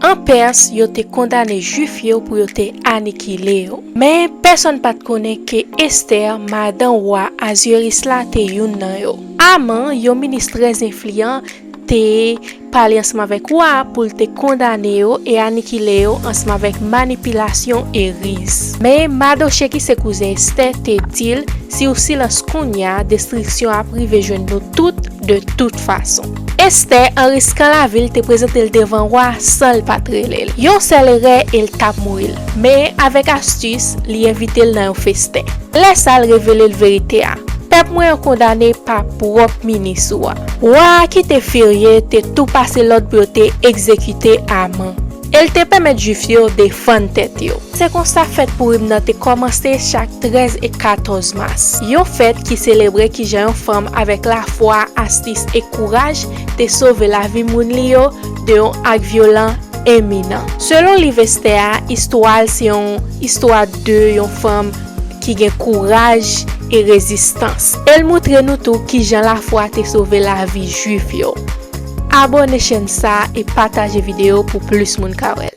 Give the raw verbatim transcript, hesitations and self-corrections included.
Nan Pès, yo te kondane Jwif yo pou yo te anikile yo. Men, pèsonn pa t konnen ke Estè, madan wa Asyeris la, te youn nan yo. Aman, yon minis trè enfliyan, te pale ansanm avèk wa a pou l te kondane yo e anikile yo ansanm avèk manipilasyon e riz. Men Madoche, ki se kouzen Estè, te di l, "Si w silans kounye a, destriksyon ap rive jwenn nou tout de tout fason." Estè, an riskan lavi l, te prezante l devan wa a san l pa t rele l. Yon sèl erè e l t ap mouri l. Men, avèk astis, li envite l nan yon festen. Lè sa a, l revele l verite a. "Pèp mwen an kondane pa pwòp minis ou a." Wa a, ki te firye, te tou pase lòd pou yo te egzekite Aman. E l te pèmèt Jwif yo defann tèt yo. Se konsa, fèt Pourim nan te kòmanse chak trèz e katòz mas. Yon fèt ki selebre kijan yon fanm avèk lafwa, astis e kouraj te sove lavi moun li yo de yon ak vyolan iminan. Selon liv Estè a, istwa l se yon istwa de yon fanm ki gen kouraj e rezistans. E l montre nou tou kijan lafwa te sove lavi Jwif yo. Abòne chèn sa a e pataje videyo pou plis moun ka wè l.